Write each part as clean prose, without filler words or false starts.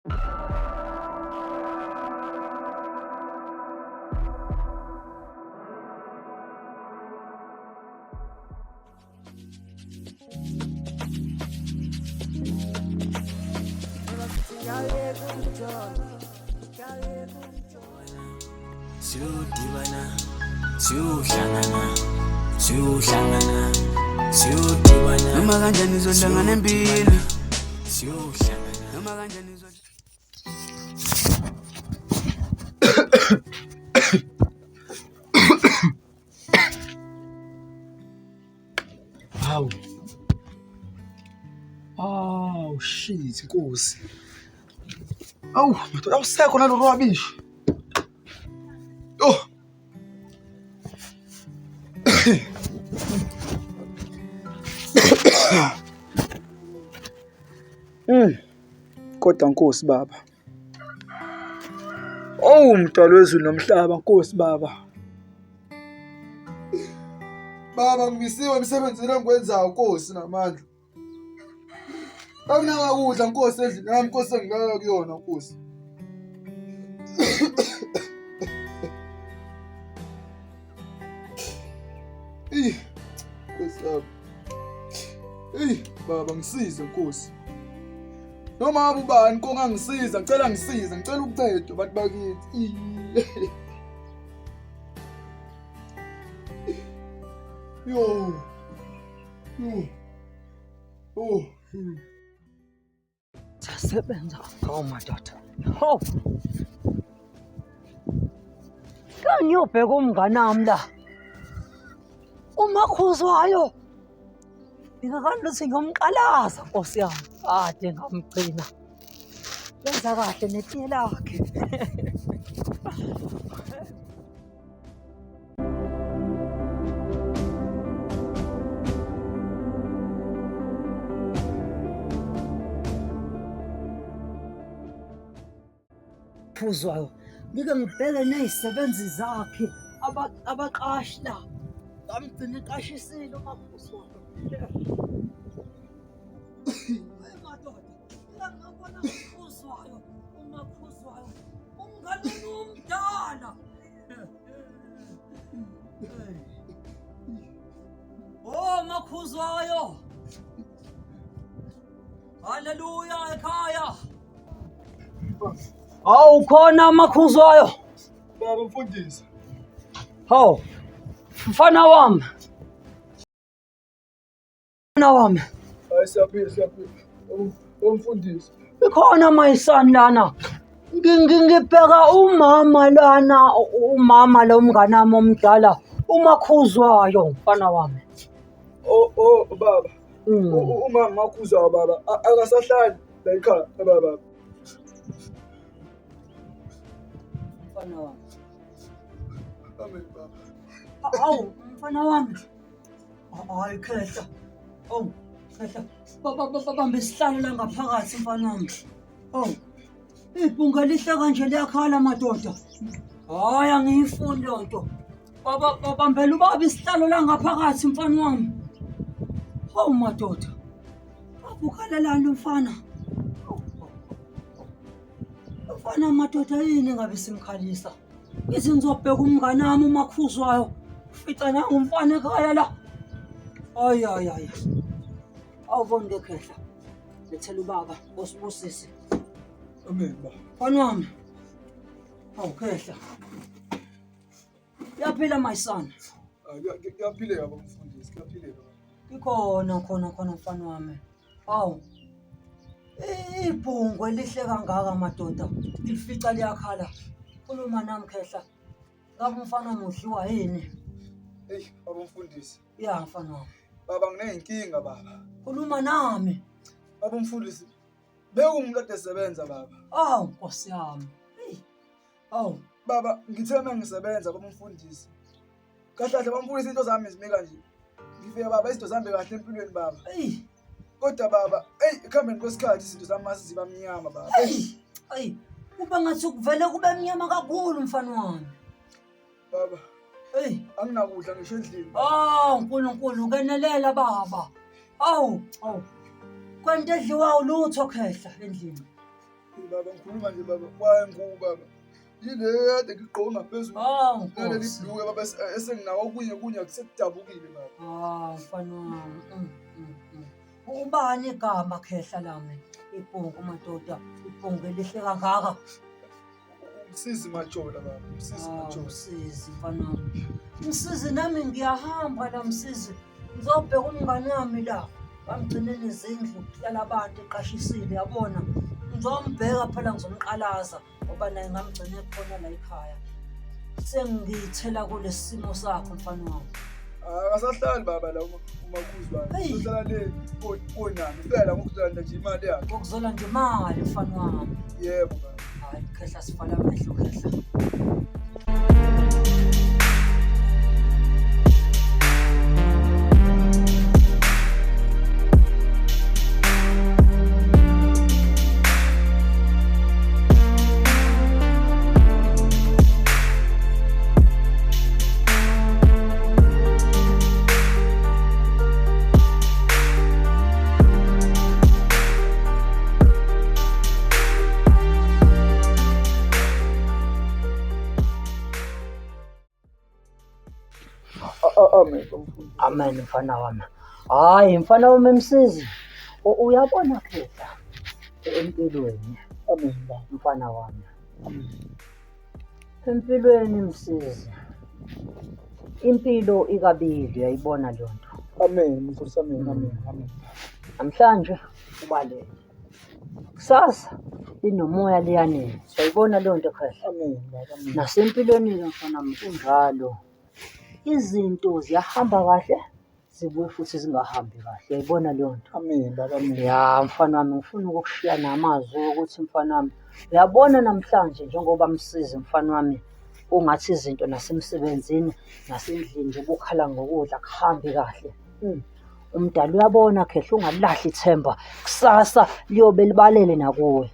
Siyodibana, siyohlangana, siyohlangana, siyodibana. Noma kanjani izohlangana empini. Siyohlangana. Noma kanjani izohlangana. Hawu. Awu shit Nkosi. Awu madoda awusekho nalo rwabishi. Oh. Kodwa Nkosi baba. Oh mdali wezulu nomhlaba Nkosi baba. Baba ngimisiwe emsebenzini engikwenzayo Nkosi namandla. Akunakakudla Nkosi endlini yami Nkosi engilala kuyona Nkosi. Eyi Nkosi yami. Eyi baba ngisize Nkosi. Noma ngabe ubani kongangisiza ngicela ngisize ngicela ukuncedwa bantu bakithi. Yo. Yo. Oh. Sasebenza. Hawu madoda. Hawu. Kangiyobheka umnganami la. Umakhuzwayo. Ngingakani ngiyomqalaza Nkosi yami. Kade ngamgcina. Wenza kahle netiye lakhe. Phuzwayo. Ngike ngibheke ney'sebenzi zakhe abaqashi la. Ngamgcina eqashisile uMaphuzwayo. Hey madoda, ngingabona uMaphuzwayo, uMaphuzwayo. Umngane omdala. Oh Makhuzwayo. Haleluya ekhaya. Hawu khona Makhuzwayo. Baba mfundisi. Hawu. Mfana wami. Mfana wami. Hayi siyaphila siyaphila. Umfundisi. Ikhona my son lana. Ngibheka umama lana, umama lo mngane wami omdala, uMakhuzwayo mfana wami. Oh oh baba. Umama Makhuzwayo baba akasahlali la ekhaya baba. Mfana wami. Amen baba. Awu mfana wami. Hayi khehla. Awu khehla. Bamba isihlalo la ngaphakathi mfana wami. Awu. Ibhunga lihle kanje liyakhala madoda. Hayi angiyifuni leyo nto. Baba babambela ubaba isihlalo la ngaphakathi mfana wami. Hawu madoda. Baba ukhalelani mfana? Mfana madoda yini ngabe simkhalisa? Ngithi ngizobheka umngane wami uMakhuzwayo. Ufica nangu umfana ekhaya la. Ayi ayi ayi. Awuboni ke khehla. Lethela ubaba osibusise. Amen baba. Mfana wami. Awu khehla. Uyaphila my son. Kuyaphileka baba mfundisi, kuyaphileka. Ikhona khona khona mfana wami. Awu. Ibhungu elihle kangaka madoda. Ngilifica liyakhala. Khuluma nami khehla. Ngabe umfana wami udliwa yini? Eyi baba mfundisi. Ya mfana wami. Baba nginey'nkinga baba. Khuluma nami. Baba mfundisi, bekuwumuntu kade esebenza baba. Awu Nkosi yami. Eyi. Awu. Baba ngithe uma ngisebenza baba mfundisi. Kahle kahle baba mfundisi into zami zimi kanje. Ngifike baba izinto zihambe kahle empilweni baba. Eyi. Kodwa baba, eyi ekuhambeni kwesikhathi izinto zami mase ziba mnyama baba. Eyi. Eyi. Kuba ngathi kuvele kube mnyama kakhulu mfana wami. Baba. Eyi. Anginakudla ngisho endlini. Oh uNkulunkulu ngenelela baba. Awu, awu. Kwento edliwa ulutho khehla endlini. Baba ngikhuluma nje baba, kwaye ngu baba. Yile kade ngigqoke ngaphezulu. Hawu Naleli Nkosi. bhluke baba esenginawo okunye kunye akusekudabukile baba. Ah mfana wami. Ubani igama khehla lami? Ibhungu madoda, ibhungu elihle kangaka. Umsizi Majola baba, umsizi Ah, Majola. Msizi mfana wami. Msizi nami ngiyahamba la msizi. Ngizobheka umngane wami la. Bamgcinela izindlu kuhlala abantu eqashisile yabona. Ngizombheka phela ngizomqalaza ngoba naye ngamgcine khona la ekhaya. Sengithela kulesi simo sakho mfana wami. Akasahlali baba la uMakhuzwayo. Hey. Uhlala le konami. Ufika la ngokuzolanda nje imali yakhe. Ngokuzolanda imali mfana wami. Yebo baba. Hayi khehla sivala amehlo khehla. Amen mfundisi. Amen mfana wami. Hayi mfana wami Msizi. Uyabona khehla empilweni Amen baba. mfana wami. Empilweni Msizi. Impilo ikabili uyayibona leyo nto. Amen mfundisi, amen, amen, amen. Namhlanje ubalele. Kusasa linomoya liyanini. Uyayibona leyo nto khehla. Amen baba, amen. Nasempilweni-ke mfana wami kunjalo. Izinto ziyahamba kahle zibuye futhi zingahambi kahle. Uyayibona leyo nto. Amen baba, amen. Ya mfana wami ngifuna ukukushiya namazwi ukuthi mfana wami uyabona namhlanje njengoba Msizi mfana wami ungathi izinto nasemsebenzini nasendlini nje ubukhala ngokudla kuhambi kahle. Umdala uyabona khehla ungalahli ithemba kusasa liyobe libalele nakuwe.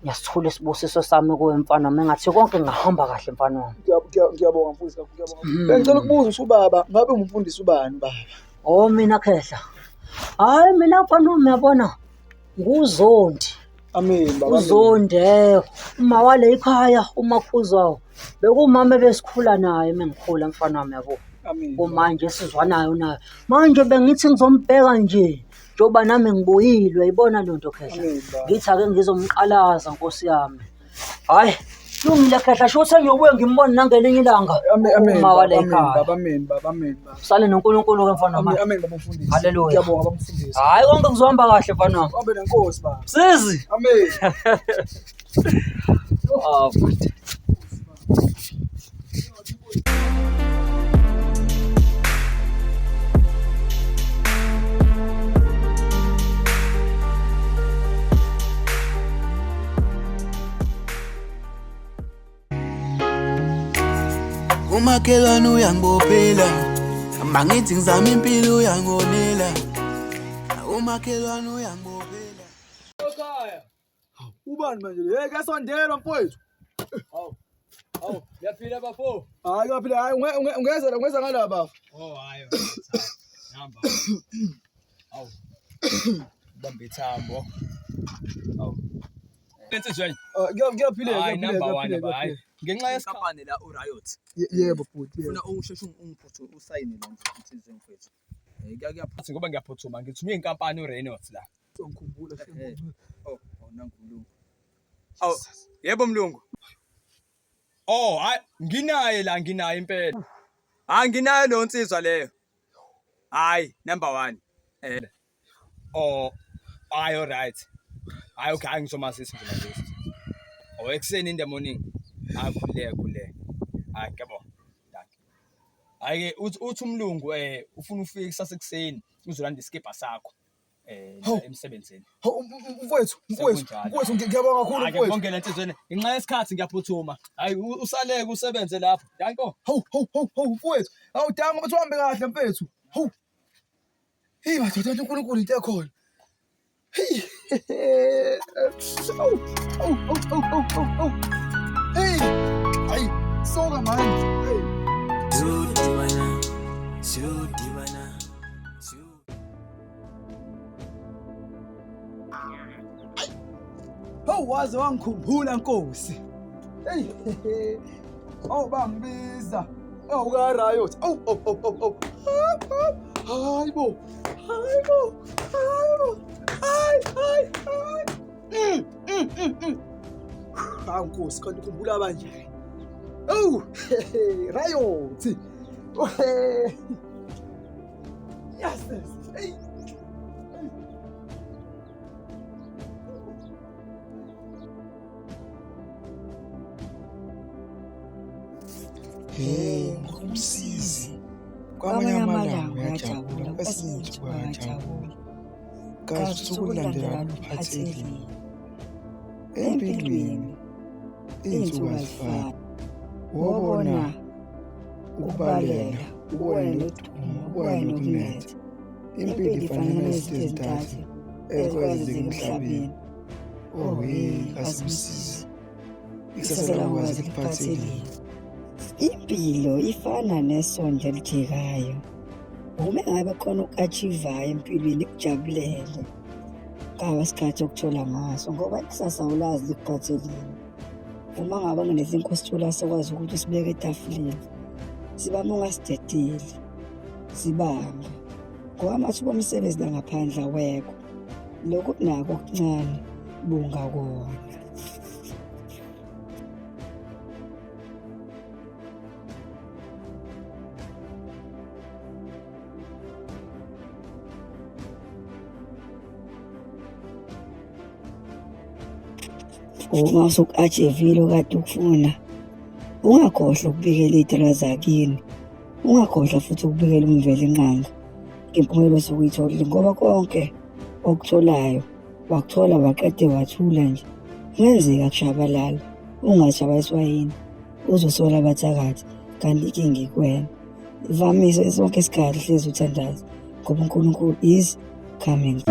Ngiyasithula isibusiso sami kuwe mfana wami engathi konke ngahamba kahle mfana wami. Ngiyabonga mfundisi kakhulu, ngiyabonga. Bengicela ukubuza usubaba, ngabe umfundisi ubani baba? Oh mina khehla. Hayi mina mfana wami uyabona nguZondi. Amen baba. Uzondi uma wale ekhaya uMakhuzwayo. Bekumama ebesikhula naye mengikhula mfana wami yabo. Amen. Kumanje sizwanayo naye. Manje bengithi ngizombheka nje njengoba nami ngibuyile uyayibona leyo nto khehla. Amen baba. Ngithi ake ngizomqalaza Nkosi yami. Hayi lungile khehla sho ukuthi ngiyobuye ngimbone nangelinye ilanga. Amen, amen, Uma wale baba, amen, ekhaya. baba, amen, baba, amen, baba. Sale noNkulunkulu ke mfana wami. Amen, amen baba mfundisi. Hallelujah. Ngiyabonga baba mfundisi. Hayi konke kuzohamba kahle mfana wami. Abe nenkosi baba. Msizi. Amen. Ah, futhi. Umakhelwane uyangibophela, mangithi ngizama impilo uyangonela. Umakhelwane uyangibophela. Ubani manje? Hey kuyasondelwa mfowethu. Hawu, uyaphila bafo? Hayi kuyaphila, hayi ungeza la, ungeza ngala baba. Oh hayi. Namba. Hawu. Bamba ithambo. Hawu. Insizweni. Kuyaphileka, Hayi kuyaphileka, number 1 kuyaphileka. ba hayi. Ngenxa yesikhathi Inkampani la uRiot. Yebo bhuti, yebo. Ufuna usheshe ungiphuthu usayine la insizweni mfethu. Kuyaphutha ngoba ngiyaphuthuma ngithume inkampani uReynolds la. Ngikhumbula Oh, oh nangu mlungu. Aw, yebo mlungu. Oh hayi nginaye la nginaye impela. Hayi nginayo lo nsizwa leyo. Hayi number 1. Oh hayi all right. Hayi okay hayi ngizomazisa ngizomazisa. Oh ekuseni in the morning. Hayi khuleka khuleka. Hayi ngiyabonga. Dankie. Hayi ke uthi umlungu ufuna ufike kusasa ekuseni uzolanda isikibha sakho. Emsebenzini. Mfowethu, mfowethu, mfowethu ngiyabonga kakhulu Hayi mfowethu. ngiyabongela insizweni. Ngenxa yesikhathi ngiyaphuthuma. Hayi usaleke usebenze lapho. Danko. Hawu hawu hawu hawu mfowethu. Hawu dango bathi uhambe kahle mfethu. Hawu. Hey madoda uNkulunkulu into ekhona. Hey. Hawu hawu hawu hawu hawu hawu. Hey. Hayi soka manje. Hey. Siyodibana, siyodibana, Hawu Awu waze wangikhumbula Nkosi. Hey. Awu bangibiza. Awu ka riot. Awu awu awu awu awu. Hayibo. Hayibo. Hayibo. Hayi hayi hayi. Hawu Nkosi kanti ukhumbula kanjani? Awu riot. Yes. Hey. Hey, ngumsizi. Kwamanye amalanga uyajabula, kwesinye ithuba uyajabula. Kazi usuku olulandelayo luphathekile. Empilweni iy'nsuku azifani. Wobona ukubalela, ubone nodumo, ubone nokunetha. Impilo ifana nezinto ezintathu ezikwazeka emhlabeni. Oh hey, kasimsizi. Ikusasa lakho kaze likuphathelile. Impilo ifana nesonto elijikayo. Uma ngabe khona oku-achieve-ayo empilweni ikujabulele. Kaba isikhathi okuthola ngaso ngoba ikusasa awulazi likuphathelile. Uma ngabe nginesinkwa osithola sokwazi ukuthi usibeke etafuleni, sibambe ungasidedeli, sibambe. Ngoba amathuba omsebenzi la ngaphandle awekho. Lokhu kunako okuncane bunga kona. Uma usuku-achivile okade ukufuna, ungakhohlwa ukubikela iy'dalwa zakini. Ungakhohlwa futhi ukubikela uMvelinqangi ngempumelelo osuke uyitholile ngoba konke okutholayo wakuthola waqede wathula nje. Kungenzeka kushabalala, ungashabalaliswa yini, uzosola abathakathi kanti inkinga ikuwena. Vamise sonke isikhathi hlezi uthandaza ngoba uNkulunkulu is coming.